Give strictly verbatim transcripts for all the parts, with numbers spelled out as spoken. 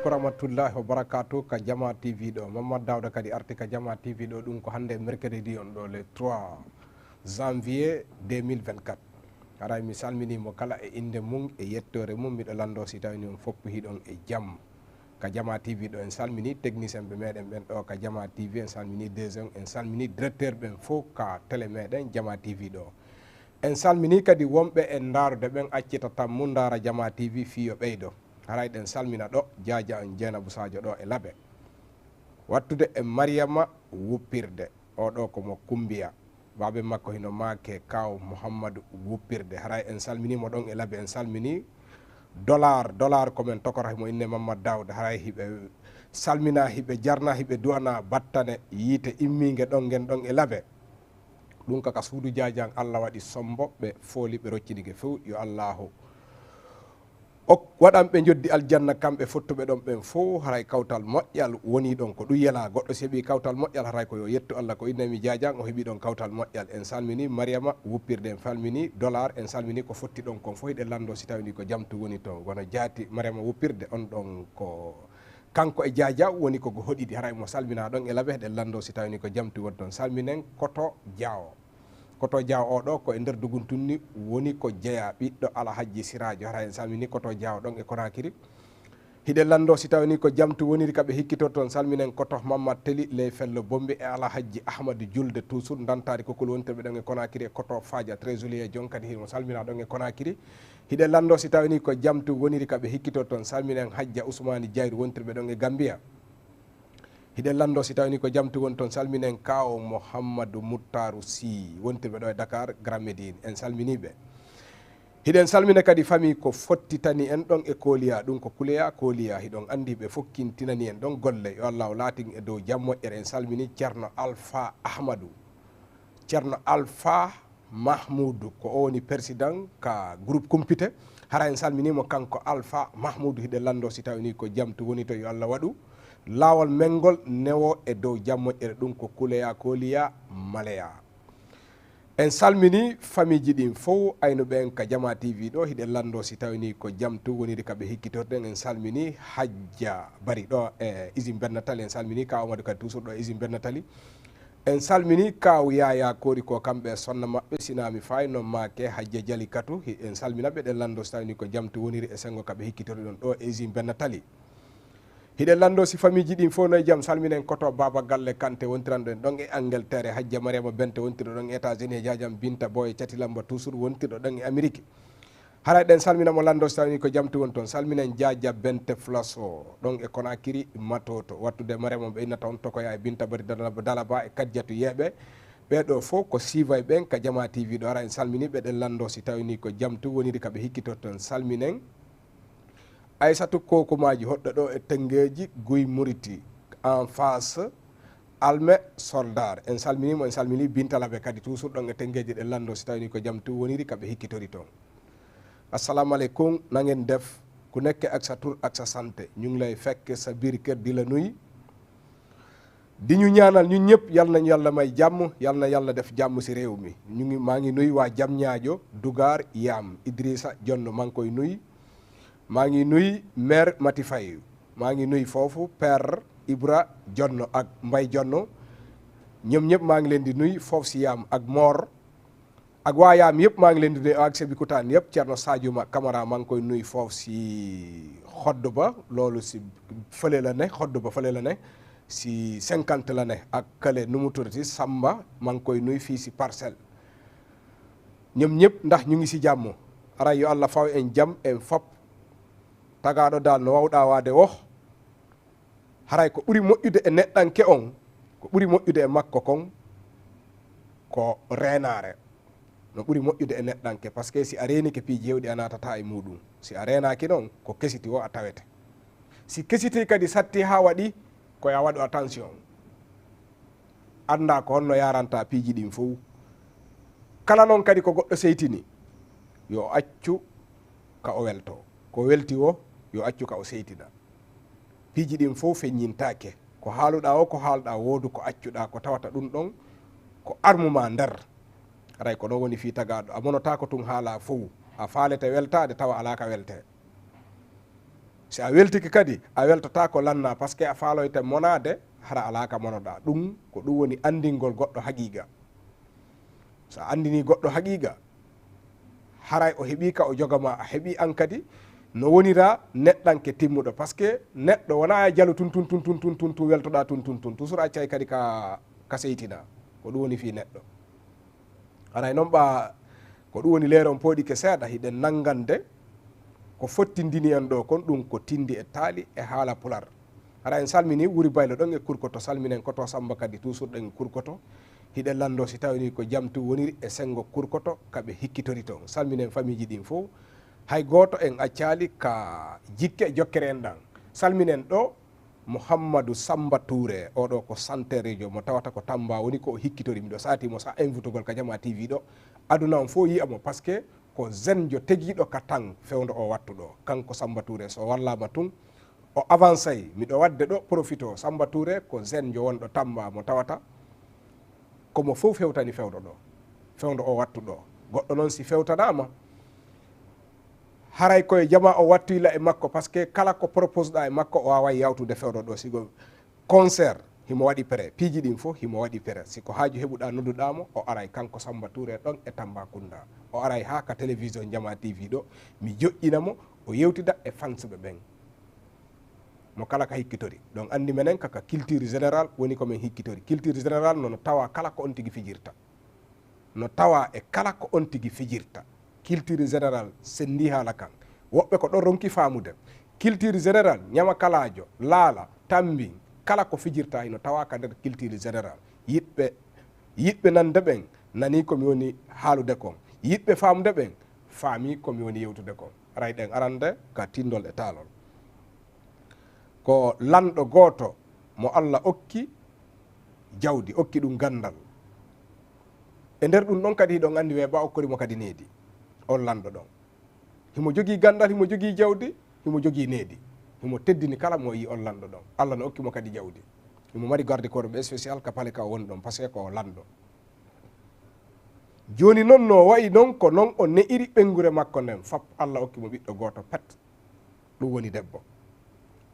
Ko rahmatullahi wa barakatuh ka Jama T V ɗo. Mamadou Dawda kadi arti ka Jama T V ɗo, ɗum ko hannde mercredi on ɗo le trois janvier deux mille vingt-quatre. Haray mi salminii mo kala e innde mum e yettoore mum. Miɗo lanndoo si tawii ni on fof hiɗon e jam. Ka Jama T V ɗo en salminii technicien ɓe meɗen ɓen ɗo ka Jama T V, en salminii deuxième, en salminii directeur ɓen fof ka télé meɗen Jama T V ɗo. En salminii kadi wonɓe en ndaarude ɓen accita tan mun ndaara Jama T V fii yo ɓeydo. Haray ɗen salmina ɗo jaaja on Jeenabu Sadio ɗo e Labe. Wattude e Mariyama Wuppirde, o ɗo ko mo Kumbiya. Baaben makko hino maake Kaaw Muhammadu Wuppirde. Haray en salminii mo ɗon e Labe, en salminii Dollar, Dollar ko men tokorah mo inne Mamadou Dawda. Haray hiɓe salmina, hiɓe jarna, hiɓe duwana battane yiite immiinge ɗon ngen ɗon e Labe. Ɗum ka, ka suudu jaajan Allah waɗi sombo, ɓe fooli, ɓe roccini ge few. Yo Allahu ok waɗan ɓe njoddi aljanna, kamɓe fottuɓe ɗon ɓen fow. Haray kawtal moƴƴal woni ɗon, ko ɗum yela. Goɗɗo si heɓi kawtal moƴƴal, haray ko yo yettu Allah, ko inne mi jaajan o heɓi ɗon kawtal moƴƴal. En salmini Mariama Wuppirde, en salmini Dollar, en salmini ko fotti ɗon kon fof. Hiɗen lanndo si tawini ko jamtu woni to, wano jaati Mariama Wuppirde on ɗon ko kanko e jaaja woni ko hoɗidi. Haray mo salmina ɗon e Labe, hiɗen lanndo si tawini ko jamtu woni toon. Salminen Koto Jaawo. Koto Jaawo o ɗo ko e nder Duguntunni woni ko jeya, ɓiɗɗo Alhajji Siraajo. Haray en salmini Koto Jaawo ɗon e Konakiri. Hiɗen lanndo si tawini ko jamtu woniri ka ɓe hikkitorto toon. Salminen Koto Mamad Teli, Ley Fello Bombi e Alhajji Ahmadu Julde, toujours ndantaari kokol wontirɓe ɗon e Konakiri, e Koto Faaja, trésorier jon kadi himo salmina ɗon e Konakiri. Hiɗen lanndo si tawini ko jamtu woniri ka ɓe hikkitorto toon. Salminen Hajja Usmaani Jayru wontirɓe ɗon e Gambiya. Hiɗen lanndo si tawini ko jamtu woni toon. Salminen Kaawo Muhammadu Muttaru Si wontirɓe ɗo e Dakar, Grand Médine. En salmini ɓe. Hiɗen salmina kadi famille ko fottitani en ɗon e Koliya, ɗum ko Kuleya Koliya. Hiɗon anndi ɓe fokkintinani en ɗon golle. Yo Allahu laatin e dow jam moƴƴere. En salmini Ceerno Alfa Ahmadu. Ceerno Alfa Mahmudu, ko o woni président ka groupe Kumpite. Hara en salmini mo kanko Alfa Mahmudu. Hiɗen lanndo si tawini ko jamtu woni to, yo Allah waɗu laawol menngol newo e dow jam moƴƴere. Ɗum ko Kuleya Koliya Maleya. En salmini famiiji ɗin fow, aynuɓe en ka Jama T V ɗo. Hiɗen lanndo si tawini ko jamtu woniri ka ɓe hikkitorɗen. En salmini Hajja Bari ɗo e usine Bennatali. En salmini Kaaw Amadu kadi toujours ɗo e usine Bennatali. En salmini Kaaw Yaya Kori ko kamɓe e sonna maɓɓe, sinami fayi non maake Hajja Jali Katu. Hi-, en salmina ɓe, ɗen lanndo si tawini ko jamtu woniri e senngo ka ɓe hikkitori ɗon ɗo e usine Bennatali. Hiɗen lanndo si famiiji ɗin fow no e jam. Salminen Koto Baba Galle Kante wontiranɗo en ɗon e Angleterre, Hajja Mariama Bente wontirɗo ɗon e États-Unis, e jaajam Binta Boye Cati Lamba toujours wontirɗo ɗon e Amérique. Haray ɗen salmina mo lanndo si tawini ko jamtu woni toon. Salminen Jaaja Bente Flaso ɗon e Konakiri Matoto. Wattude Mariama ɓe innata on tokoya e Binta Bari Dala-, Dalaba e Kadjatu Yeeɓe. Ɓee ɗo fow ko siiva e ɓen ka Jama T V ɗo. Hara en salmini ɓe, ɗen lanndo si tawini ko jamtu woniri ka ɓe hikkitorto toon. Salminen Aysatu Kokumaaji hoɗɗo ɗo e Tenngeeji Guy Muriti en face Alme Soldar. En salmini mo, en salmini Binta Labe kadi toujours ɗon e Tenngeeji, ɗen lanndo si tawini ko jamtu woniri ka ɓe hikkitori toon. Assalamu alaikum, na ngeen def? Ku nekk ak sa tur ak sa sant. Ñu ngi lay fekk sa biir kër di la nuy. Di ñu ñaanal ñun ñëpp, yal nañu Yàlla may jàmm, yal na Yàlla def jàmm ci réew mi. Ñu ngi, maa ngi nuy waa Jamñaajo, Dugaar, Yaam, Idrissa Jonn, maa ngi koy nuy. Maa ngi nuy maire Mati Faye, maa ngi nuy foofu père Ibra Jonn ak Mbay Jonn. Ñoom ñëpp maa ngi leen di nuy foofu ci Yaam ak Moor. Ak waa Yaam yëpp, maa ngi leen di nuyu, ak Sébikotane yëpp. Thierno Sadio Ma Camara, maa ngi koy nuyu foofu si Xoddu Ba, loolu si fële la ne, Xoddu Ba fële la ne, si cinquante la ne. Ak kële, nu mu tuddati, Samba, maa ngi koy nuyu fii si Parcelles. Ñoom ñëpp, ndax ñu ngi si jàmm? Aray yo Allah faw en jam, en fop. Tagaaɗo daal no wawɗaa waade wo, haray ko ɓuri moƴƴude e neɗɗanke on, ko ɓuri moƴƴude e makko kon, ko reenaare. No ɓuri moƴƴude e neɗɗanke, parce que si a reenike piiji heewɗi a naatataa e muuɗum. Si a reenaaki noon, ko kesiti wo a tawete. Si kesiti kadi satti haa waɗi, ko yo a waɗu attention. Anndaa ko honno yaaranta piiji ɗin fow. Kala noon kadi ko goɗɗo seytini, yo accu ka o weltoo. Ko welti wo, yo accu ka o seytina. Piiji ɗin fow feññintaake. Ko haaluɗaa o, ko haalɗaa woodu, ko accuɗaa, ko tawata ɗum ɗon ko armu maa nder. Haray ko noon woni fii tagaaɗo. A monotaako tun haala fow. A faalete weltaade tawa alaa ka weltee. Si a weltike kadi, a weltotaako lanna, parce que a faaloyta monaade, hara alaa ka monoɗaa. Ɗum, ko ɗum woni anndingol goɗɗo haqiiqa. So a anndinii goɗɗo haqiiqa, haray o heɓii ka o joga ma, a heɓii an kadi, no wonira neɗɗanke timmuɗo. Parce que neɗɗo wonaa e jalu tun, tun, tun, tun, tun, tun, tun, weltoɗaa tun, tun, tun. Toujours a accay kadi ka, ka seytina. Ko ɗum woni fii neɗɗo. Haray noon ɓa, ko ɗum woni leeron pooɗike seeɗa, hiɗen nanngande ko fottindini en ɗo kon, ɗum ko tinndi e taali e haala pular. Hara en salmini wuri Baylo ɗon e Kurkoto, salminen koto Samba kadi, toujours ɗen e Kurkoto. Hiɗen lanndo si tawini ko jam tun woniri e senngo Kurkoto, ka ɓe hikkitori ton. Salminen famiiji ɗin fof. Hay gooto en accaali ka jikke jokkere en ɗan. Salminen ɗo Muhammadu Samba Touré, oɗo ko santerejo mo tawata ko Tamba woni ko o hikkitori. Miɗo saati mo sa invitugol ka Jama T V ɗo. Aduna on fof yi'a mo, parce que ko zenjo tegiiɗo ka tan fewndo o wattu ɗo. Kanko Samba Touré, so wallaama tun, o avancay. Miɗo waɗde ɗo profito. Samba Touré ko zenjo wonɗo Tamba mo tawata ko mo fof fewtani fewndo ɗo. Fewndo o wattu ɗo. Goɗɗo noon si fewtanaama, haray koye jama o wattoyla e makko, parce que kala ko propose ɗa e makko, o waaway yawtude fewndo ɗo. Sigo concert, himo waɗi prêt. Piiji ɗin fof, himo waɗi prêt. Si ko haaju heɓuɗa, nodduɗa mo, o aray kanko Samba Touré ɗon e Tambacounda. O aray haa ka télévision Jama T V ɗo, mi joƴƴina mo, o yewtida e fansɓe ɓen. Mo kala ka hikkitori. Ɗon anndi menen ka, ka culture générale woni ko men hikkitori. Culture générale no, no tawa kala ko on tigi fijirta. No tawa e kala ko on tigi fijirta. Culture générale senndi haala kan. Woɓɓe ko ɗon ronki faamude. Culture générale, ñamakalaajo, laala, tammbin, kala ko fijirta hino tawa ka nder culture générale. Yiɗɓe, yiɗɓe nande ɓen nanii ko mi woni haalude kon. Yiɗɓe faamude ɓen faamii ko mi woni yewtude kon. Aray ɗen arande ka tinndol e taalol. Ko lanɗo gooto mo Alla okki jawdi, okki ɗum ganndal. E nder ɗum ɗon kadi, hiɗon anndi, weeɓa okkori mo kadi needi. On lanɗo ɗon, himo jogii ganndal, himo jogii jawdi, himo jogii needi. Himo teddini kala mo yi'i on lanɗo ɗon. Alla no okki mo kadi jawdi. Himo mari garde corps ɓe spécial ka pale ka o woni ɗon, parce que ko o lanɗo. Jooni non, no wa'i non, ko non o ne'iri ɓeynguure makko nden. Fop Alla okki mo ɓiɗɗo gooto pet. Ɗum woni debbo.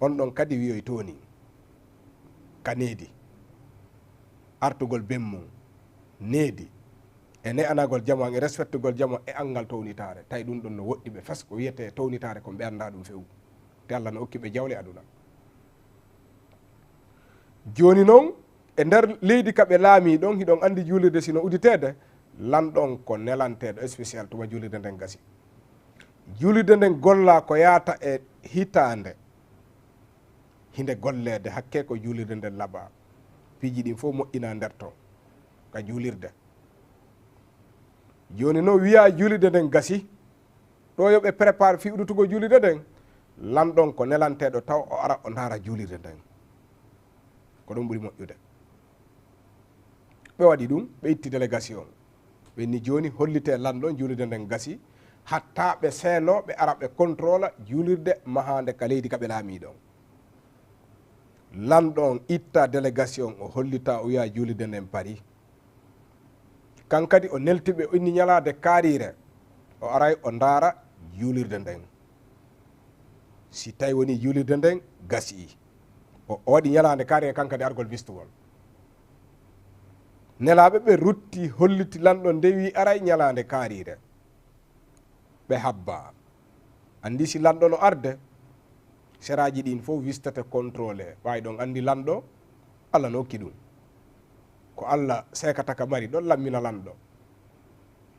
On ɗon kadi wi'oy toonin ka needi. Artugol ben mum needi. E ne'anagol jama on, e respectugol jama on, e anngal townitaare. Tawi ɗum ɗon no woɗɗi ɓe fes, ko wi'etee townitaare kon ɓe anndaa ɗum few. Te Alla no okki ɓe jawle aduna. Jooni non, e nder leydi ka ɓe laamii ɗon, hiɗon anndi juulirde si no uditeede, lanɗo on ko nelanteeɗo spécial tuma juulirde nden gasi. Juulirde nden gollaa ko yaata e hitaande. Hinde golleede hakke ko juulirde nden laɓaa. Piiji ɗin fof moƴƴinaa nder ton ka juulirde. Jooni non wi'aa juulirde nden gasi. Ɗo yo ɓe prépare fii udutugol juulirde nden, lanɗo on ko nelanteeɗo taw o ara o ndaara juulirde nden. Ko ɗum ɓuri moƴƴude. Ɓe waɗi ɗum, ɓe itti délégation. Ɓe ni jooni hollitee lanɗo on juulirde nden gasi, hatta ɓe seenoo, ɓe ara ɓe contrôla juulirde mahaande ka leydi ka ɓe laamii ɗon. Lanɗo on itta délégation, o hollita, o wi'a juulirde nden parii. Kan kadi o nelti ɓe, o inni ñalaande kaariire, o aray o ndaara juulirde nden. Si tawi woni juulirde nden gasii, o, o waɗi ñalaande kaariire kan kadi argol bistugol. Nelaaɓe ɓe rutti, holliti lanɗo nde, wi aray ñalaande kaariire. Ɓe habba. Anndi si lanɗo no arde, seraaji ɗin fof wistete contrôlé. Ɓay ɗon anndi lanɗo, Alla no okki ɗum. Ko Alla seekata ka mari ɗon lammina lanɗo.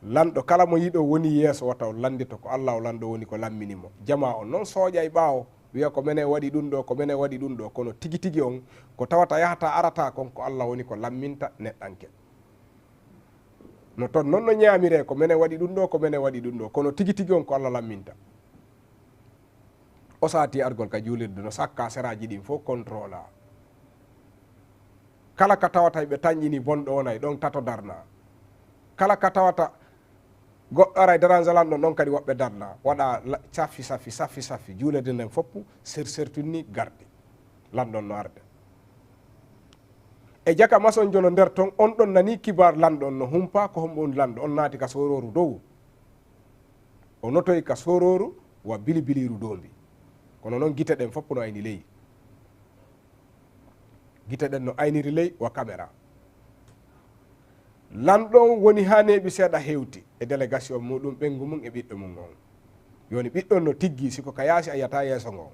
Lanɗo kala mo yiɗo woni yeeso wata o lanndito ko Alla o lanɗo woni ko lammini mo. Jamaa on non sooƴay ɓaawo, wi'a ko menen waɗi ɗum ɗo, ko menen waɗi ɗum ɗo. Kono tigi tigi on, ko tawata yahata arata kon, ko Alla woni ko lamminta neɗɗanke. No ton non no ñaamiree, ko menen waɗi ɗum ɗo, ko menen waɗi ɗum ɗo. Kono tigi tigi on ko Alla lamminta. O saati argol ka juulirde, no sakka seraaji ɗin fof contrôla. Kala ka tawata ɓe tanƴini bonɗo wonay ɗon, tato darna. Kala ka tawata goɗɗo aray dérange lanɗo ɗon, kadi woɓɓe darna. Waɗa la-, saffi, saffi, saffi, saffi. Juulirde nden foppu ser-, sertunni gardi. Lanɗo on no arde. E jaka masonjo no nder ton, on ɗon nani kibar lanɗo on no humpa, ko hombo woni lanɗo on, naati ka soorooru dow. O notoyi ka soorooru wa bilibiliiru doombi. Kono noon gite ɗen fof no ayni ley. Gite ɗen no ayniri ley wa caméra. Lanɗo on woni haa neeɓi seeɗa hewti e délégation muɗum, ɓeyngu mum e ɓiɗɗo mum on. Yoni ɓiɗɗo on no tiggi, siko ka yaasi a yiyata yeeso ngon.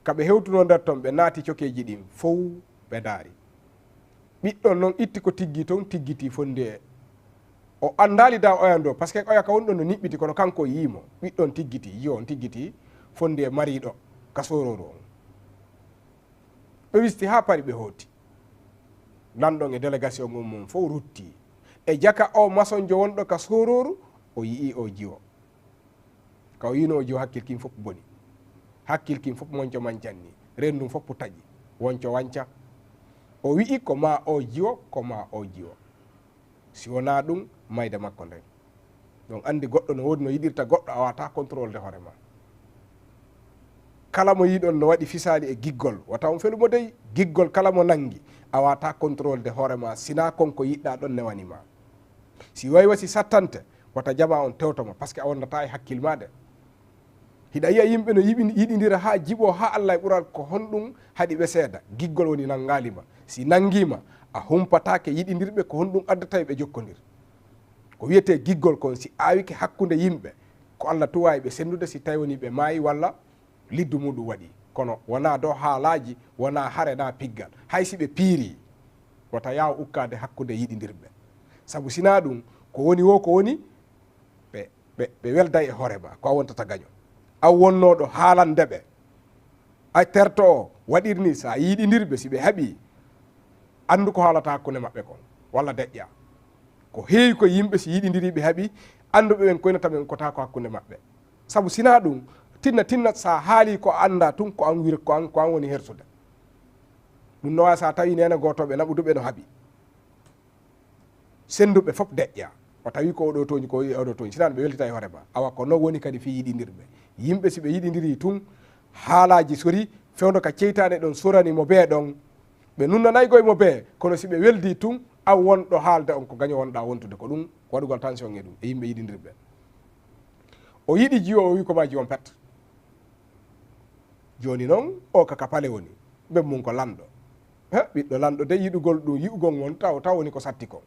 Ka ɓe hewtunoo nder ton, ɓe naati cokeeji ɗin fow ɓe ndaari. Ɓiɗɗo on non itti ko tiggi ton, tiggitii fonnde e o anndaali da oya ndo, parce que oya ka woni ɗon no niɓɓiti, kono kanko o yii mo. Ɓiɗɗo on tiggitii, yi'o on tiggitii fonnde e mariiɗo ka soorooru on. Ɓe wisti haa pari ɓe hooti. Lanɗo on e délégation mum on fow ruttii. E jaka o masonjo wonɗo ka soorooru, o yi'ii o jiwo. Ka o yiinoo o jiwo, hakkil kin fof boni. Hakkil kin fof monco mancanni. Reen ndun fof taƴi. Wonco wanca. O wi'i ko maa o jiwo, ko maa o jiwo. Si wonaa ɗun, mayde makko nden. Ɗon anndi goɗɗo no woodi no yiɗirta goɗɗo, a waawataa contrôle de hoore maa. Kala mo yiɗon no waɗi fisaali e giggol, wata on felu mo dey. Giggol kala mo nangi, a waawataa contrôle de hoore maa, sinaa kon ko yiɗɗaa ɗon newani maa. Si waywa si sattante, wata jamaa on tewto ma, parce que a wondataa e hakkil maa de. Hiɗa yi'a yimɓe no yiɓi-, yiɗindira haa jiɓoo haa Alla e ɓural, ko honɗun haɗi ɓe seeda? Giggol woni nangaali ma. Si nangii ma, a humpataake yiɗindirɓe, ko honɗun addata e ɓe jokkondir? Ko wi'etee giggol kon, si aawike hakkunde yimɓe, ko Alla tuwaa e ɓe senndude si tawi woni ɓe maayi walla liddu muɗum waɗi. Kono wonaa dow haalaaji, wonaa hare naa piggal. Hay si ɓe piirii, wota yaaw ukkaade hakkunde yiɗindirɓe. Sabu sinaa ɗun, ko woni woo ko woni, ɓe, ɓe, ɓe welday e hoore maa, ko a wontata gaño. An wonnooɗo haalande ɓe, a terto o, waɗir ni, so a yiɗindirɓe, si ɓe haɓii, anndu ko haalata hakkunde maɓɓe kon, walla deƴƴa. Ko heewi ko yimɓe, si yiɗindirii ɓe haɓii, annduɓe ɓen koynata ɓen ko taa ko hakkunde maɓɓe. Sabu sinaa ɗun, tinna, tinna, so a haalii ko a anndaa tun, ko an wir-, ko an, ko an woni hersude. Ɗun no waawi so a tawii neene gootooɓe naɓuduɓe no haɓi. Sennduɓe fof deƴƴa. O tawi ko oɗo tooñi, ko oɗo tooñi. Sinaa ɓe weltita e hoore maa. Awa ko non woni kadi fii yiɗindirɓe. Yimɓe si ɓe yiɗindirii tun, haalaaji sori, fewndo ka ceytaane ɗon sorani mo bee ɗon. Ɓe nunnanaygo e mo bee, kono si ɓe weldii tun, an wonɗo haalde on ko gaño wonɗaa wontude. Ko ɗun waɗugol tension e ɗun, e yimɓe yiɗindirɓe. O yiɗi jiwo, o wi'i ko maa jiwon pet. Jooni non, o ka, ka pale woni. Ɓen mun ko lanɗo. He, ɓiɗɗo lanɗo de yiɗugol ɗun, yi'ugol won taw, taw woni ko satti kon.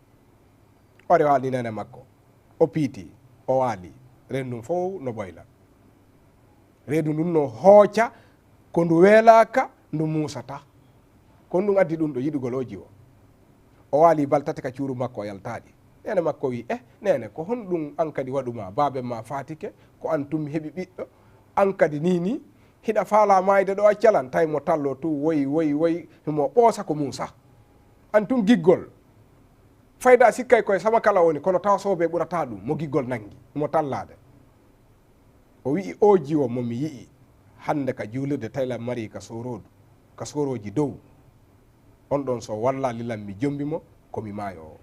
O ari o haalni neene makko. O piiti, o waali. Reendu ndun fow no ɓoyla. Reendu ndun no hooca, ko ndu weelaaka, ndu muusataa. Ko honɗun addi ɗun ɗoo yiɗugol oo jiwo? O waali bal tati ka cuuru makko, o yaltaali. Neene makko wi'i, "Eh, neene, ko honɗun an kadi waɗu maa? Baaben maa faatike, ko an tun mi heɓi ɓiɗɗo. An kadi nii nii, hiɗa faalaa maayde ɗoo, accaa lan?" Tawi mo talloo tun, woy, woy, woy, himo ɓoosa ko muusa. An tun giggol. Fayda sikkay koye sama kala woni, kono tawa soobee ɓurataa ɗun, mo giggol nangi, himo tallaade. O wi'i, "Oo jiwo mo mi yi'i hannde ka juulirde, tawi lan marii ka sooroodu, ka soorooji dow. On ɗon so wallaali lan mi jombi mo, ko mi maayoowo.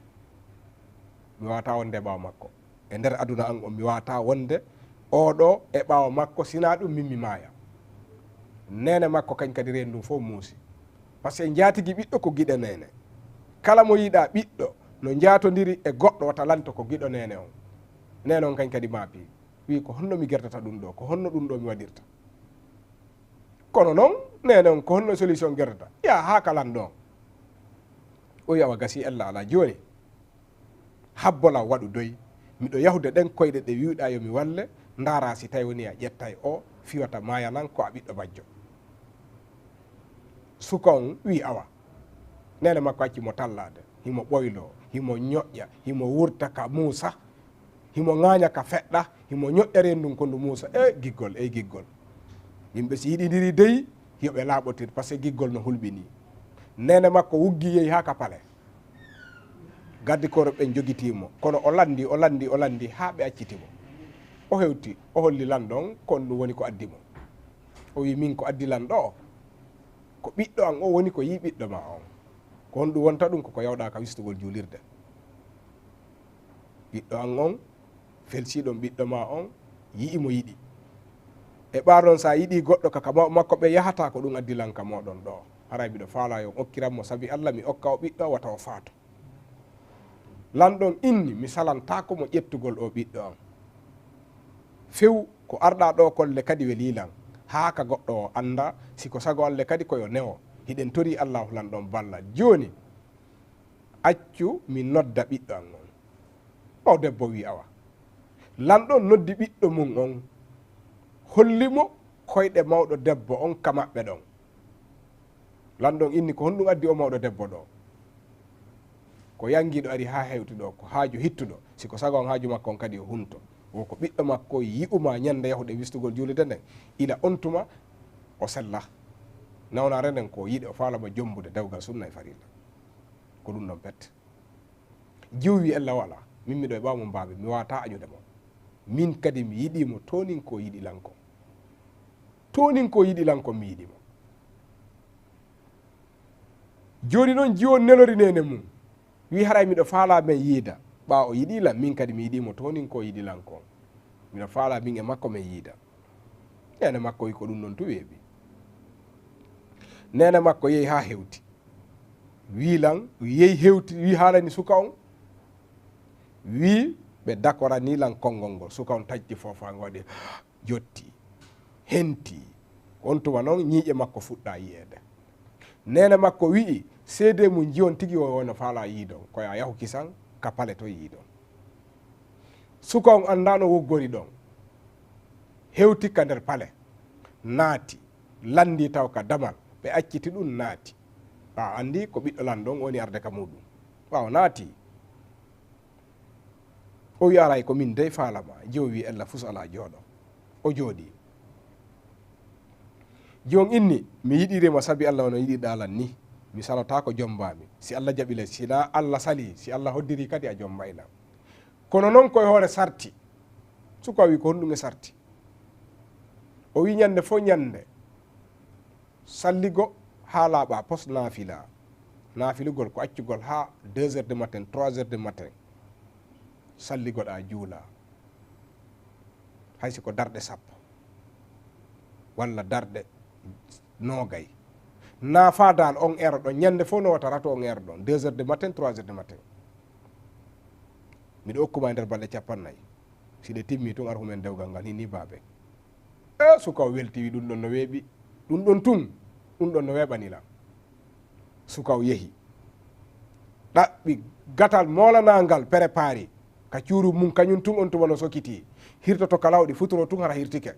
Mi waawataa wonde e ɓaawo makko. E nder aduna an on, mi waawataa wonde oo ɗoo e ɓaawo makko, sinaa ɗun min mi maaya." Neene makko kañ kadi reendu ndun fow muusi. Parce que njaatigi ɓiɗɗo ko giɗo neene. Kala mo yiɗaa ɓiɗɗo no njaatondiri e goɗɗo, wata lanto ko giɗo neene on. Neene on kañ kadi maapii. Wi'i, "Ko honno mi gerdata ɗun ɗoo? Ko honno ɗun ɗoo mi waɗirta?" Kono non, neene on, "Ko honno solution gerdata?" Yaa haa ka lanɗo on. O wi'i, "Awa gasii, ella alaa. Jooni, habbo lan, waɗu doy. Miɗo yahude ɗen koyɗe ɗe wi'uɗaa yo mi walle, ndaaraa si tawi woni a ƴettay oo, fii wata maaya lan, ko a ɓiɗɗo bajjo." Suka on wi'i, "Awa." Neene makko acci mo tallaade. Himo ɓoyloo, himo ñoƴƴa, himo wurta ka muusa, himo ŋaaña ka feɗɗa, himo ñoƴƴa reendu ndun ko ndu muusa. E giggol, ey giggol. Yimɓe si yiɗindirii dey, yo ɓe laaɓotir, parce que giggol no hulɓinii. Neene makko wuggi, yehi haa ka pale. Garde corps ɓen jogitii mo, kono o lanndii, o lanndii, o lanndii haa ɓe acciti mo. O hewti, o holli lanɗo on ko honɗun woni ko addi mo. O wi'i, "Min ko addi lan ɗoo, ko ɓiɗɗo an oo woni ko yi'i ɓiɗɗo maa on. Ko honɗun wonta ɗun? Ko ko yawɗaa ka wistugol juulirde. Ɓiɗɗo an on, felsiiɗon ɓiɗɗo maa on, yi'i mo yiɗi. E ɓaaɗon, so a yiɗii goɗɗo ka, ka ma-, makko ɓe yahataa, ko ɗun addi lan ka mooɗon ɗoo. Haray miɗo faalaa yo on okkiran mo sabi Alla, mi okka o ɓiɗɗo, wata o faatu." Lanɗo on inni, "Mi salantaako mo ƴettugol oo ɓiɗɗo an. Few ko arɗa ɗo kon le kadi welii lan, haa ka goɗɗo o annda, si ko sago an le kadi ko yo newo. Hiɗen torii Allaahu lan ɗon balla. Jooni, accu mi nodda ɓiɗɗo an on. O debbo wi'i, awa. Lan ɗon noddi ɓiɗɗo mun on, holli mo koyɗe mawɗo debbo on ka maɓɓe ɗon. Lanɗo on inni, ko honɗum addi o mawɗo debbo ɗo? Ko yangiiɗo ari haa hewti ɗo, ko haaju hittuɗo. Si ko sago on haaju makko on kadi o hunto. Wo ko ɓiɗɗo makko yi'uma ñande yahuɗe wistugol juulirde nden. Ila on tuma o sella. Nawnaare nden ko o yiɗi, o faalama jombude dewgal sunna e farilla. Ko ɗum ɗon pet. Jiwo wi ella wala, min miɗo e ɓaawo mo mbaaɓe, mi waata añude mo. Min kadi mi yiɗi mo, toonin ko yiɗi lan kon. Toonin ko yiɗi lan kon, mi yiɗi mo. Jooni noon jiwo nelori neene mum. Wi haray miɗo faalaa men yiida. Ɓaawo o yiɗi lan, min kadi mi yiɗi mo, toonin ko yiɗi lan kon. Miɗo faalaa min e makko men yiida. Neene makko wi ko ɗum ɗon tu weeɓi. Neene makko yehi haa hewti. Wi lan, yehi hewti, wi haalani suka on. Wi ɓe dakorani lan konngol ngol. Suka on taƴti foofa ngo waɗi jotti, henti. On tuma non ñiiƴe makko fuɗɗa yi'eede. Neene makko wi'i, seedee mum jiwon tigi o wona faalaa yiidon, ko ya yahu kisan ka pale to yiidon. Suka on anndaano woggori ɗon. Hewti ka nder pale. Naati. Lanndii taw ka damal. Ɓe acciti ɗum naati. Ɓaawo anndi ko ɓiɗɗo lan ɗon woni arde ka muuɗum. Ɓaawo naati. O wi aray ko min dey faalama. Jiwo wi ella fus alaa jooɗo. O jooɗii. Jiwon inni, mi yiɗiri ma sabi Alla wano yiɗirɗaa lan ni. Mi salotaako jombaami. Si Alla jaɓi le, si naa Alla salii, si Alla hoddirii kadi a jombaylan. Kono non koye hoore sarti. Suka wi ko honɗum e sarti? O wi ñande fof ñande salligo haa laaɓa pos naafila. Naafilugol ko accugol haa deux heures du matin, trois heures du matin. Salligoɗa juula. Hay si ko darɗe sappo. Walla darɗe noogay. Naafaa dal on heure ɗon. Ñande fof no wata ratu on heure ɗon. Deux heures du matin, trois heures du matin. Miɗo okkuma e nder balɗe capannay. Si ɗe timmi tun, ar humen dewgal ngal hinni baabe. E suka o welti, wi ɗum ɗon no weeɓi. Ɗum ɗon tun, ɗum ɗon no weeɓani lan. Suka o yehi. Ɗaɓɓi gatal moolanangal, préparé. Ka cuuru mum kañum tun on tuma no sokiti. Hirtoto ka lawɗi, futuro tun hara hirtike.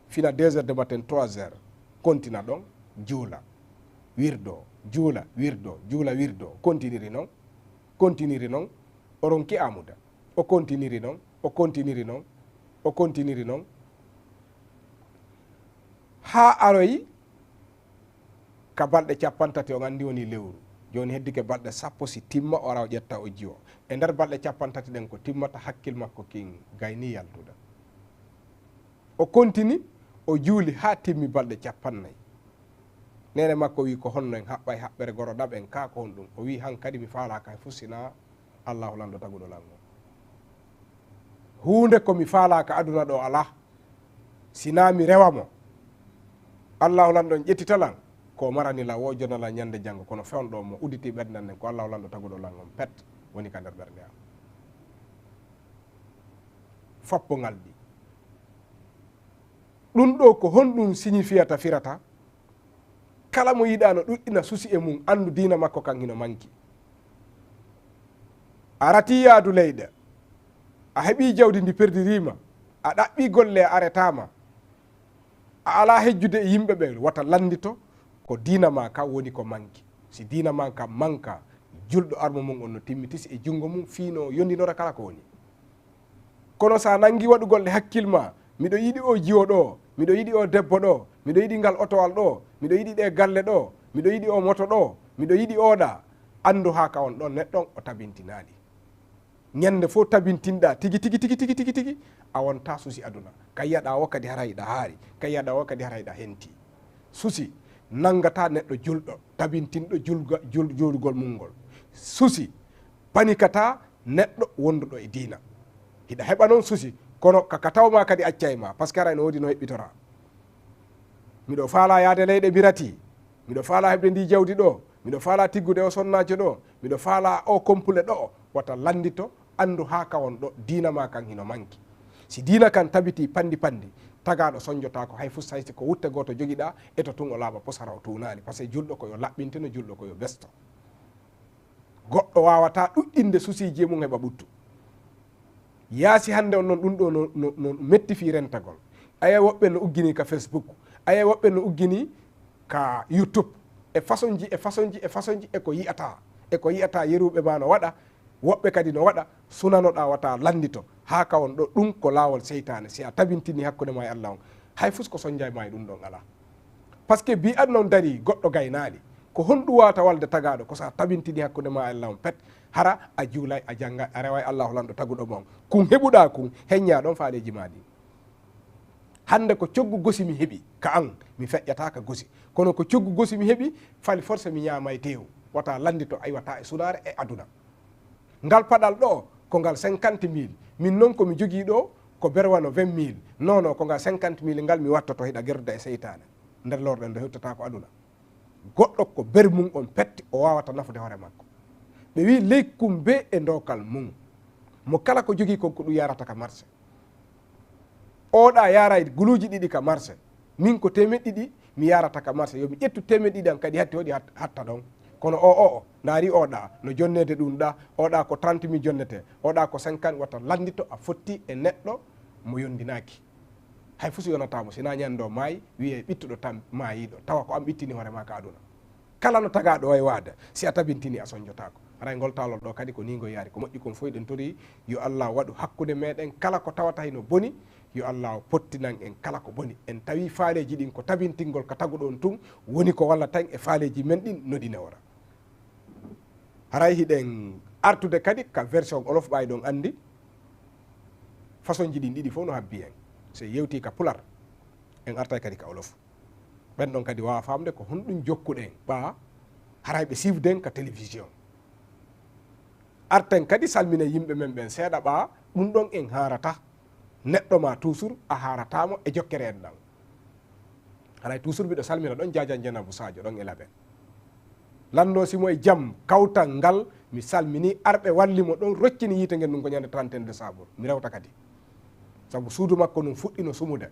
Fina deux heures du matin, trois heures. Kontina ɗon, juula, wirdo, juula, wirdo, juula, wirdo. Kontiniri non, kontiniri non. O ronki amuda. O kontiniri non, o kontiniri non, o kontiniri non. Haa aroyi ka balɗe capantati, on anndi woni lewru. Jooni heddike balɗe sappo si timma, o ara o ƴetta o jiwo. E nder balɗe capantati ɗen ko timmata, hakkil makko kin gayni yaltuda. O kontini, o juuli haa timmi balɗe capannay. Neene makko wi, ko honno en haɓɓay haɓɓere goro ɗaɓen ka, ko honɗum? O wi, hankadi mi faalaaka hay fus sinaa Allaahu lanɗo taguɗo lan on. Huunde ko mi faalaaka aduna ɗo alaa, sinaa mi rewa mo. Allaahu lanɗo on ƴettita lan, ko marani lan wo jona lan ñande janngo, kono fewndo mo udditi ɓerndan nden, ko Allaahu lanɗo taguɗo lan on pet woni ka nder ɓernde am. Foppo ngal ɗi. Ɗum ɗo ko honɗum signifiyata, firata? Kala mo yiɗaa no ɗuɗɗina susi e mum, anndu diina makko kan hino manki. A ratii yaadu leyɗe, a heɓii jawdi ndi perdiriima, a ɗaɓɓii golle a aretaama, a alaa hejjude e yimɓe ɓe, wata lanndito ko diina maa kan woni ko manki. Si diina maa kan manka, julɗo armo mum on no timmitisi e junngo mum, fii no yondinora kala ko woni. Kono sa nangi waɗugol ɗe hakkil ma, miɗo yiɗi o jiwo ɗo, miɗo yiɗi o debbo ɗo, miɗo yiɗi ngal otowal ɗo, miɗo yiɗi ɗe galle ɗo, miɗo yiɗi o moto ɗo, miɗo yiɗi oɗa, anndu haa ka on ɗon neɗɗon o tabintinaali. Ñande fof tabintinɗa tigi, tigi, tigi, tigi, tigi, tigi, a wonta susi aduna. Ka yiyaɗa o kadi haray ɗa haari, ka yiyaɗa o kadi haray ɗa henti. Susi nangata neɗɗo julɗo, tabintinɗo julga-, jul-, juulugol mum ngol. Susi panikata neɗɗo wonduɗo e diina. Hiɗa heɓa noon susi, kono ka, ka tawma kadi accay ma, parce que aray no woodi no heɓɓitora. Miɗo faalaa yaade leyɗe mbirati, miɗo faalaa heɓde ndi jawdi ɗo, miɗo faalaa tiggude o sonnaajo ɗo, miɗo faalaa o kompule ɗo, wata lanndito, anndu haa ka won ɗo, diina ma kan hino manki. Si diina kan tabitii panndi panndi, tagaaɗo sonjotaako hay fus, hay si ko wutte gooto jogiɗaa, eto tun o laaɓa pusara o tuunaali. Parce que julɗo ko yo laɓɓintino, julɗo ko yo besto. Goɗɗo waawataa ɗuɗɗinde susiiji e mum heɓa ɓuttu. Yaasi hannde on non ɗum ɗo no, no, no metti fii rentagol. Aya woɓɓe no uggini ka Facebook, aya woɓɓe no uggini ka YouTube, e façon ji, e façon ji, e façon ji, e ko yi'ataa, e ko yi'ataa yeruuɓe ma no waɗa, woɓɓe kadi no waɗa, sunanoɗaa wata lanndito, haa ka on ɗo ɗum ko laawol seytaane, si a tabintini hakkunde ma e Alla on, hay fus ko sonjay ma e ɗum ɗon alaa. Parce que bi aduna on darii, goɗɗo gaynaali, ko honɗum waawata walde tagaaɗo, ko sa tabintini hakkunde ma e Alla on pet, hara a juulay, a janngay, a reway Allaahu lanɗo taguɗo ma on. Kun heɓuɗaa kun, heññaa ɗon faaleeji ma ɗin. Hannde ko coggu gosi mi heɓi ka an, mi feƴƴataa ka gosi. Kono ko coggu gosi mi heɓi, fali forse mi ñaamay teew. Wata lanndito, aywa, ta e sunaare e aduna. Ngal paɗal ɗo, ko ngal cinquante mille. Min non ko mi jogii ɗo, ko berwano vingt mille. Non, non, ko ngal cinquante mille ngal mi wattoto, hiɗa gerduda e seytaane. Nder lorɗe ndo hewtata ko aduna. Goɗɗo ko ber mum on petti, o waawata nafude hoore makko. Ɓe wi ley kumbe e ndokal mum. Mo kala ko jogii kon ko ɗum yarata ka marché. Oɗa yaaray guluuji ɗiɗi ka marché. Min ko teemeɗɗe ɗiɗi mi yarata ka marché. Yo mi ƴettu teemeɗɗe ɗiɗi an kadi hatti hoɗi hat-, hatta ɗon. Kono o, o, o, ndaari oɗa no jonneede ɗum ɗa. Oɗa ko trente mille jonnete. Oɗa ko cinquante, wata lanndito a fotti e neɗɗo mo yondinaaki. Hay fus yonata mo, si na ñande o maayi, wiyee ɓittuɗo tan maayiiɗo. Tawa ko an ɓittini hoore ma ka aduna. Kala no tagaaɗo way waade, si a tabintini a sonjotaako. Haray ngol taalol ɗo kadi ko ni ngol yaari. Ko moƴƴi kon fof eɗen torii yo Allah waɗu hakkunde meɗen kala ko tawata hino boni, yo Allah pottinan en kala ko boni. En tawi faaleeji ɗin ko tabintingol ka taguɗo on tun woni ko wallata en e faaleeji men ɗin no ɗi newora. Haray hiɗen artude kadi ka version Wolof ɓay ɗon anndi façon ji ɗin ɗiɗi fof no habbi en. So yewti ka Pular, en artay kadi ka Wolof. Ɓen ɗon kadi waawa faamde ko honɗum jokkuɗen ɓaa haray ɓe siifden ka télévision. Arten kadi salmina yimɓe men ɓen seeɗa ɓaa ɗum ɗon en haarata. Neɗɗo ma toujours a haarata mo e jokkere en ɗan. Haray toujours mbiɗo salmina ɗon Jaajan Jenabu Sadio ɗon e Labe. Lanndo si mo e jam kawtal ngal mi salmini arɓe walli mo ɗon roccini yiite ngen ɗum ko ñande trente et un décembre. Mi rewta kadi. Sabu suudu makko ndun fuɗɗino sumude.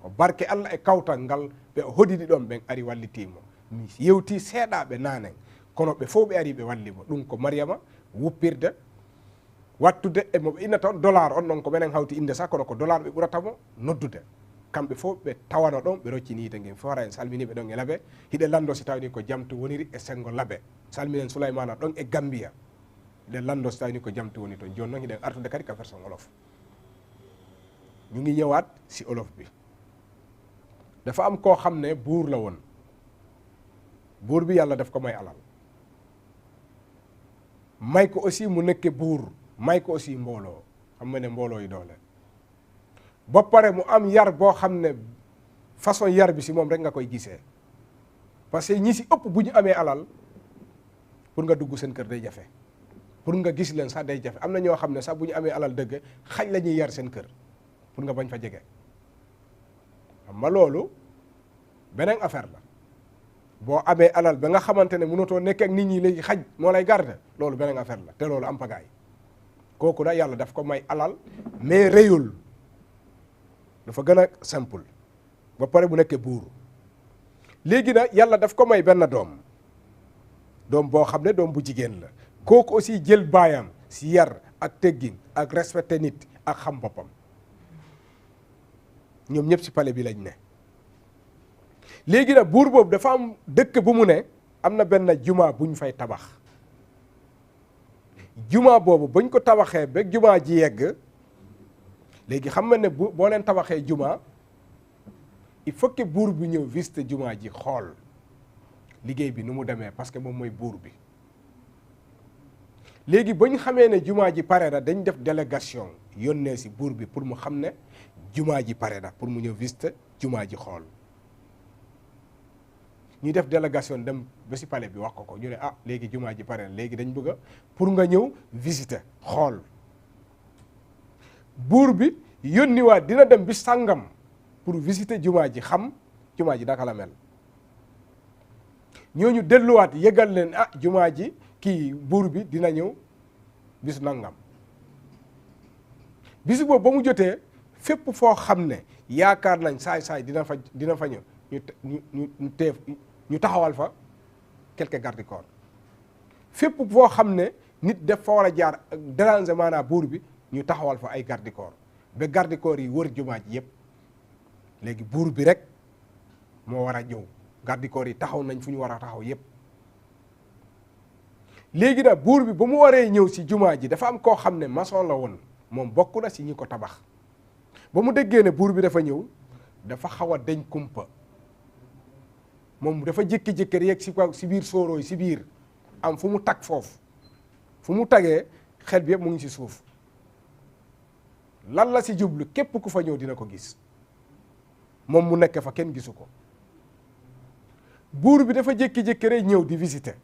Ko barke Allah e kawtal ngal ɓe o hodidi ɗon ɓen ari wallitii mo. Mi yewti seeɗaaɓe naanen, kono ɓe fof ɓe ari ɓe walli mo. Ɗum ko Mariama wuppirde, wattude e mo ɓe innata on Dollar, on ɗon ko menen hawti innde sa, kono ko Dollar ɓe ɓurata mo noddude. Kamɓe fof ɓe tawano ɗon, ɓe roccini yiite ngen fof. Hara en salminiiɓe ɗon e Labe, hiɗen lanndo si tawni ko jam tun woniri e senngo Labe. Salminen Sulaymana ɗon e Gambia. Hiɗen lanndo si tawni ko jam tun woni ton. Jooni non hiɗen artude kadi ka version Wolof. Ñu ngi ñëwaat si Wolof bi. Dafa am koo xam ne buur la woon. Buur bi Yàlla daf ko may alal. May ko aussi mu nekke buur, may ko aussi mbooloo. Xam nga ne mbooloo yi doole. Ba pare mu am yar boo xam ne façon yar bi si moom rek nga koy gisee. Parce que ñi si ëpp bu ñu amee alal, pour nga dugg seen kër day jafe. Pour nga gis leen sax day jafe. Am na ñoo xam ne sax bu ñu amee alal dëgg, xaj la ñuy yar seen kër. Pour nga bañ fa jege. Xam nga loolu beneen affaire la. Boo amee alal ba nga xamante ne mënatoo nekk ak nit ñi, léegi xaj moo lay garde, loolu beneen affaire la. Te loolu am pagaay. Kooku nag Yàlla daf ko may alal, mais rëyul. Dafa gën a simple. Ba pare bu nekkee buur. Léegi nag Yàlla daf ko may benn doom. Doom boo xam ne doom bu jigéen la. Kooku aussi jël baayam si yar ak teggin ak respecté nit ak xam boppam. Ñoom ñëpp si palais bi lañ ne. Léegi nag buur boobu dafa am dëkk bu mu ne, am na benn jumaa buñ fay tabax. Jumaa boobu bañ ko tabaxee ba jumaa ji yegg, léegi xam nga ne bu, boo leen tabaxee jumaa, il faut que buur bi ñëw visiter jumaa ji, xool liggéey bi nu mu demee, parce que moom mooy buur bi. Léegi ba ñu xamee ne jumaa ji pare na, dañ def délégation yónnee si buur bi pour mu xam ne jumaa ji pare na, pour mu ñëw visiter jumaa ji, xool. Ñu def délégation dem ba si palais bi, wax ko ko, ñu ne, ah, léegi jumaa ji pare na, léegi dañ bëgg a pour nga ñëw visiter, xool. Buur bi yónniwaat, dina dem bi sàngam pour visiter jumaa ji, xam jumaa ji naka la mel. Ñooñu delluwaat, yëgal leen, ah, jumaa ji, kii, buur bi dina ñëw bis nangam. Bis boobu ba mu jotee, Fépp foo xam ne yaakaar nañ saay-saay dina fa, dina fa ñëw, ñu te-, ñu, ñu, ñu teef, ñu taxawal fa quelques garde-corps. Fépp foo xam ne nit def fa war a jaar ak déranger, maanaam buur bi, ñu taxawal fa ay garde-corps, ba garde-corps yi wër jumaa ji yépp. Léegi buur bi rek moo war a ñëw. Garde-corps yi taxaw nañ fu ñu war a taxaw yépp. Léegi nag buur bi, ba mu waree ñëw si jumaa ji, dafa am koo xam ne maçon la woon, moom bokk na si ñi ko tabax. Ba mu déggee ne buur bi dafa ñëw, dafa xaw a deñ kumpa. Moom dafa jékki-jékki rek si kaw, si biir sooroo yi, si biir, am fu mu tag foofu. Fu mu tagee, xel bi yépp mu ngi si suuf. Lan la si jublu? Képp ku fa ñëw dina ko gis. Moom mu nekk fa, kenn gisu ko. Buur bi dafa jékki-jékki rek ñëw di visiter,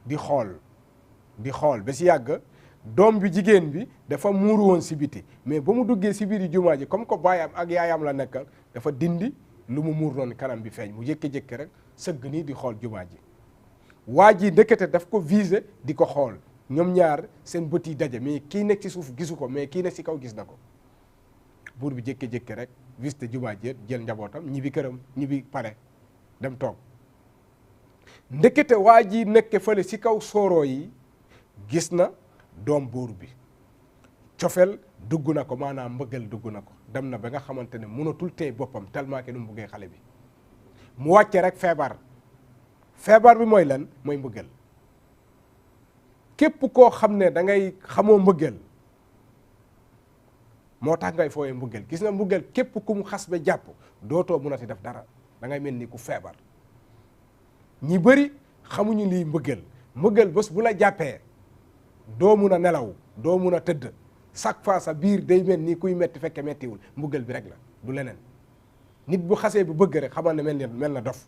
di xool, di xool, ba si yàgg, doom bi jigéen bi dafa muuru woon si biti, mais ba mu duggee si biir jumaa ji, comme que baayam ak yaayam la nekkal, dafa dindi lu mu muur noonu, kanam bi feeñ. Mu jékki-jékki rek sëgg nii di xool jumaa ji. Waa ji ndekete daf ko viser, di ko xool. Ñoom ñaar seen bët yi daje, mais kii nekk ci suuf gisu ko, mais kii nekk ci kaw gis na ko. Buur bi jékki-jékki rek visiter jumaa ji, jël njabootam, ñibbi këram, ñibbi palais, dem toog. Ndekete waa ji nekk fële ci kaw sooroo yi gis na doom buur bi. Cofeel dugg na ko, maanaam mbëggeel dugg na ko. Dem na ba nga xamante ne mënatul téye boppam, tellement que nu mu buggee xale bi. Mu wàcce rek feebar. Feebar bi mooy lan? Mooy mbëggeel. Képp koo xam ne da ngay xamoo mbëggeel, moo tax ngay fooyee mbëggeel. Gis nga, mbëggeel képp ku mu xas ba jàpp, dootoo mënati def dara. Da ngay mel ni ku feebar. Ñi bëri xamuñu lii mbëggeel. Mbëggeel, bés bu la jàppee, doo mun a nelaw, doo mun a tëdd. Chaque fois sa biir day mel ni kuy metti, fekke mettiwul. Mbëggeel bi rek la, du leneen. Nit bu xasee bu bëgg rek, xamal ne mel ni, mel na dof.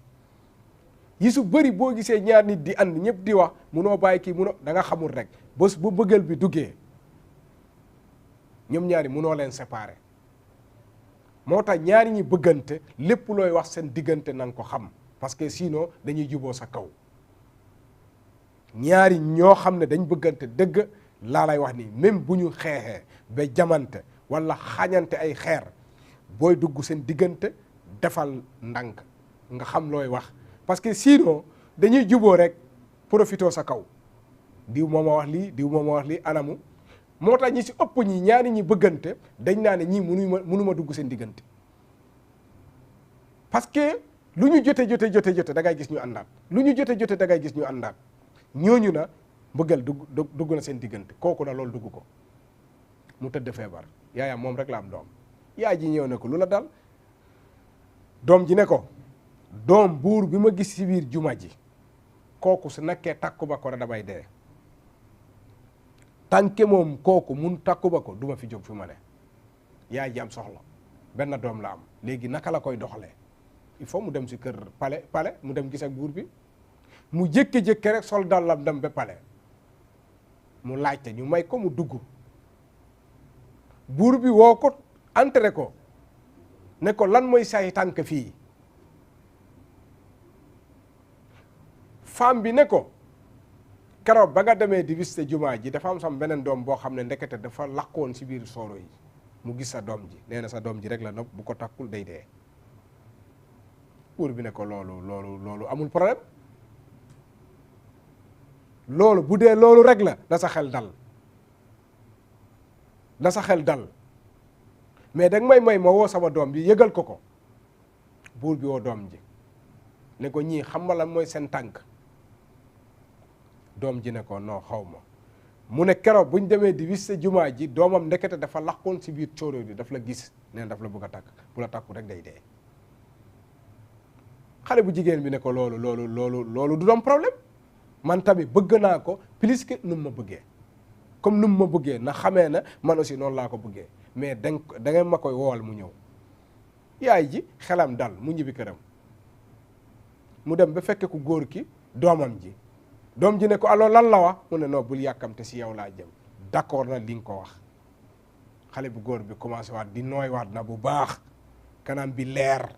Yi su bëri, boo gisee ñaar nit di ànd, ñëpp di wax, munoo bàyyi kii, munoo, da nga xamul rek. Bés bu mbëggeel bi duggee, ñoom ñaari munoo leen séparer. Moo tax ñaari ñi bëggante, lépp looy wax seen diggante, na nga ko xam, parce que sinon dañuy juboo sa kaw. Ñaari ñoo xam ne dañ bëggante dëgg, laa lay wax ni, même bu ñu xeexee ba jamante wala xañante ay xeer, booy dugg seen diggante, defal ndànk, nga xam looy wax, parce que sinon dañuy juboo rek, profitoo sa kaw. Diw moo ma wax lii, diw moo ma wax lii, anamu. Moo tax ñi si ëpp ñi, ñaari ñi bëggante, dañ naa ne ñii mënuñu ma, mënuma dugg seen diggante, parce que lu ñu jote, jote, jote, jote, da ngay gis ñu àndaat. Lu ñu jote, jote, da ngay gis ñu àndaat. Ñooñu na mbëggeel dugg, dugg, dugg na seen diggante. Kooku na loolu dugg ko. Mu tëdd feebar. Yaayam moom rek la am doom. Yaay ji ñëw ne ko, "Lu la dal?" Doom ji ne ko, "Doom buur bi ma gis ci biir juma ji, kooku su nekkee takku ba ko rek damay dee. Tànke moom kooku mun takku ba ko, duma fi jóg fi ma ne." Yaay ji am soxla. Benn doom la am. Léegi naka la koy doxalee? Il faut mu dem si kër palais, palais, mu dem gis ak buur bi. Mu jékki-jékki rek sol dàllam dem ba palais. Mu laajte, ñu may ko mu dugg. Buur bi woo ko, entré ko, ne ko, "Lan mooy say tànk fii?" Femme bi ne ko, "Keroog ba nga demee di visité jumaa ji, dafa am sama beneen doom boo xam ne ndekete dafa làqoon si biir sooro yi. Mu gis sa doom ji. Nee na sa doom ji rek la nopp, bu ko takkul day dee." Buur bi ne ko, "Loolu, loolu, loolu amul problème. Loolu, bu dee loolu rek la, na sa xel dal. Na sa xel dal. Mais danga may may ma woo sama doom bi, yëgal ko ko." Buur bi woo doom ji, ne ko, "Ñii, xam nga lan mooy seen tànk?" Doom ji ne ko, "Non, xaw ma." Mu ne, "Keroog bu ñu demee di visité jumaa ji, doomam ndekete dafa làqoon si biir cóoróo bi, daf la gis, nee na daf la bëgg a takk. Bu la takku rek day dee." Xale bu jigéen bi ne ko, "Loolu, loolu, loolu, loolu du doon problème. Man tamit bëgg naa ko plus que nu mu ma bëggee. Comme nu mu ma bëggee, na xamee na man aussi noonu laa ko bëggee. Mais dang, da ngeen ma koy woowal mu ñëw." Yaay ji xelam dal, mu ñibbi këram. Mu dem ba fekke ku góor ki doomam ji. Doom ji ne ko, "Alors, lan la wax?" Mu ne, "Non, bul yàkkamte, si yow laa jëm. D'accord na li nga ko wax." Xale bu góor bi commencé waat di nooy waat na bu baax, kanam bi leer.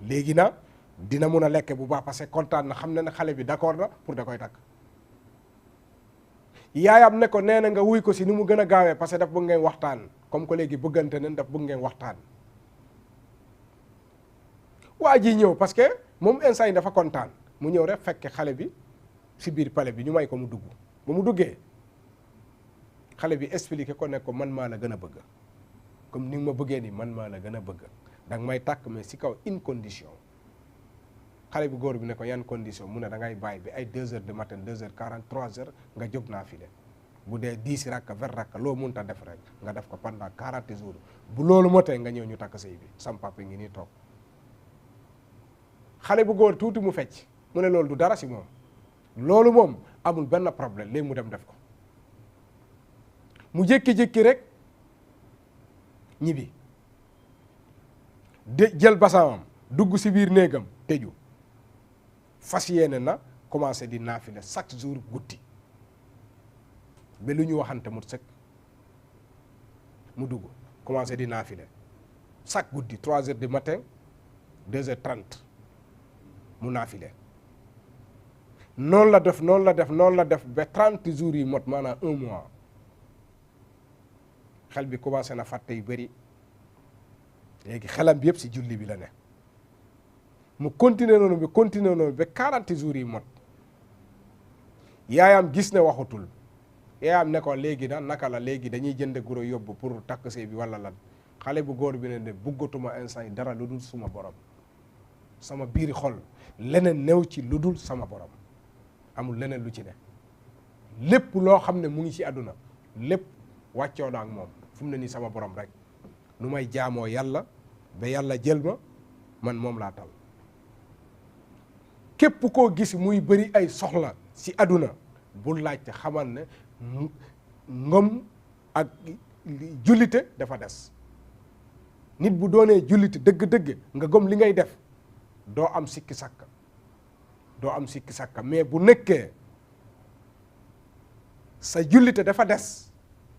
Léegi na dina mun a lekk bu baax, parce que kontaan na, xam na ne xale bi d'accord na pour da koy takk. Yaayam ne ko nee na nga wuy ko si ni mu gën a gaawee, parce que daf bëgg ngeen waxtaan. Comme que léegi bëggante nañ, daf bëgg ngeen waxtaan. Waa ji ñëw, parce que moom instant yi dafa kontaan. Mu ñëw rek, fekk xale bi si biir palais bi, ñu may ko mu dugg. Ba mu duggee, xale bi expliqué ko ne ko, "Man maa la gën a bëgg, comme ni nga ma bëggee nii, man maa la gën a bëgg. Danga may takk, mais si kaw une condition." Xale bu góor bi ne ko, "Yan condition?" Mu ne, "Da ngay bàyyi bi ay deux heures de matin, deux heures quarante, trois heures, nga jóg naafile. Bu dee dix rakka, vingt rakka, loo mënta def rek, nga def ko pendant quarante jours. Bu loolu motee, nga ñëw, ñu takk sëy bi. Sam papa ngi nii toog." Xale bu góor tuuti mu fecc, mu ne loolu du dara si moom. Loolu moom amul benn problème, léegi mu dem def ko. Mu jékki-jékki rek ñibbi, de jël basaamam, dugg si biir néegam, tëju, fas yéene na commencé di naafile chaque jour guddi, ba lu ñu waxante mu sëkk. Mu dugg, commencé di naafile chaque guddi, trois heures du matin, deux heures trente, mu naafile. Noonu la def, noonu la def, noonu la def ba trente jours yi mot, maanaam un mois. Xel bi commencé na fàtte yu bëri. Léegi xelam bi yëpp si julli bi la ne. Mu continuer noonu bi, continuer noonu ba quarante jours yi mot. Yaayam gis ne waxutul. Yaayam ne ko, "Léegi na, naka la, léegi dañuy jënd guro yóbbu pour takk sëy bi wala lan?" Xale bu góor bi ne, "Ne buggatuma instant yi dara lu dul suma borom. Sama biir xol, leneen néew ci lu dul sama borom. Amul leneen lu ci ne. Lépp loo xam ne mu ngi ci àdduna, lépp wàccoo na ak moom. Fu mu ne nii sama borom rek. Nu may jaamoo Yàlla, ba Yàlla jël ma, man moom laa tal." Képp koo gis muy bëri ay soxla ci àdduna, bul laajte, xamal ne mu-, ngëm ak jullite dafa des. Nit bu doonee jullite dëgg-dëgg, nga gëm li ngay def, doo am sikki sàkka. Doo am sikki sàkka. Mais bu nekkee sa jullite dafa des,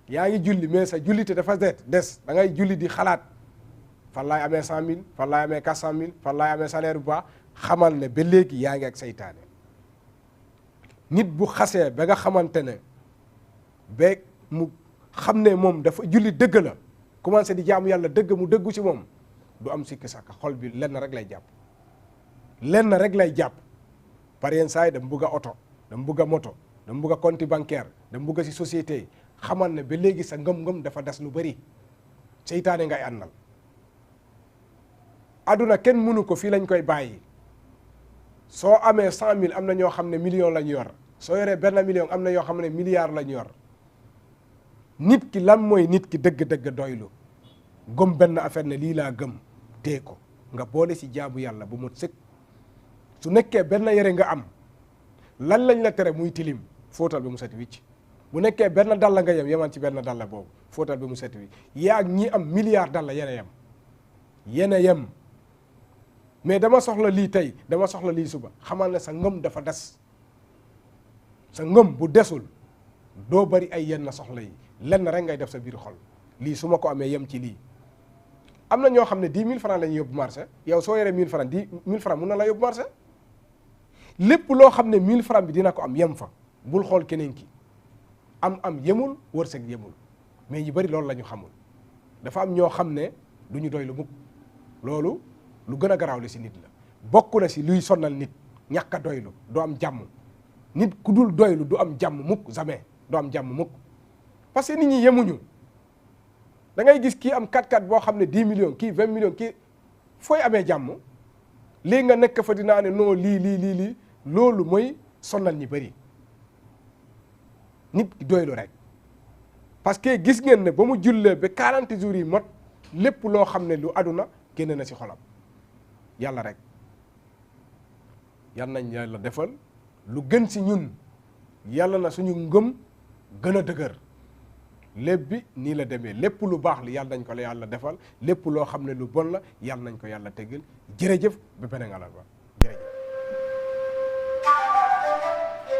yaa ngi julli, mais sa jullite dafa des, des, da ngay julli di xalaat, "Fan laay amee cent mille, fan laay amee quatre cent mille, fan laay amee salaire bu baax?" Xamal ne ba léegi yaa ngi ak seytaane. Nit bu xasee ba nga xamante ne, ba mu xam ne moom dafa julli dëgg la, commencé di jaamu Yàlla dëgg, mu dëggu ci moom, du am sikki sàkka. Xol bi lenn rek lay jàpp, lenn rek lay jàpp. Par yenn saa yi, dama bugg a oto, dama bugg a moto, dama bugg a compte bancaire, dama bugg a si société. Xamal ne ba léegi sa ngëm-ngëm dafa des lu bëri. Seytaane ngay àndal. Àdduna kenn mënu ko, fii lañ koy bàyyi. Soo amee cent mille, am na ñoo xam ne million lañ yor. Soo yoree benn million, am na ñoo xam ne milliard lañ yor. Nit ki, lan mooy nit ki dëgg-dëgg? Doylu, gëm benn affaire ne, "Lii laa gëm, tee ko." Nga boole ci jaamu Yàlla bu mot sëkk. Su nekkee benn yére nga am, lan lañ la tere? Muy tilim, fóotal ba mu set wicc. Bu nekkee benn dàll nga yem, yemal ci benn dàll boobu, fóotal ba mu set wicc. Yaa ak ñi am milliard dàll, yéen a yem. Yéen a yem. Mais dama soxla lii tey, dama soxla lii suba. Xamal ne sa ngëm dafa des. Sa ngëm bu desul, doo bari ay yenn soxla yi. Lenn rek ngay def sa biir xol, "Lii su ma ko amee, yem ci lii." Am na ñoo xam ne dix mille francs la ñuy yóbbu marché. Yow, soo yoree mille francs, dix mille francs mun na la yóbbu marché. Lépp loo xam ne mille francs bi dina ko am, yem fa. Bul xool keneen ki. Am am yemul, wërsëg yemul. Mais ñu bari loolu la ñu xamul. Dafa am ñoo xam ne du ñu doylu mukk. Loolu lu gën a garaaw la ci nit la. Bokk na ci luy sonal nit, ñàkk a doylu, du am jàmm. Nit ku dul doylu du am jàmm mukk, jamais, du am jàmm mukk. Parce que nit ñi yemuñu. Da ngay gis kii am quatre quatre boo xam ne dix millions, kii vingt millions, kii, fooy amee jàmm? Lii nga nekk fa dinaa ne, "Non, lii, lii, lii, lii." Loolu mooy sonal ñi bari. Nit ki doylu rek. Parce que gis ngeen ne ba mu jullee ba quarante jours yi mot, lépp loo xam ne lu àdduna génne na ci xolam. Yàlla rek. Yal nañ Yàlla defal lu gën ci ñun. Yàlla na suñu ngëm gën a dëgër. Lépp bi nii la demee. Lépp lu baax li, yal nañ ko la Yàlla defal. Lépp loo xam ne lu bon la, yal nañ ko Yàlla teggil. Jërëjëf, ba beneen àllarba.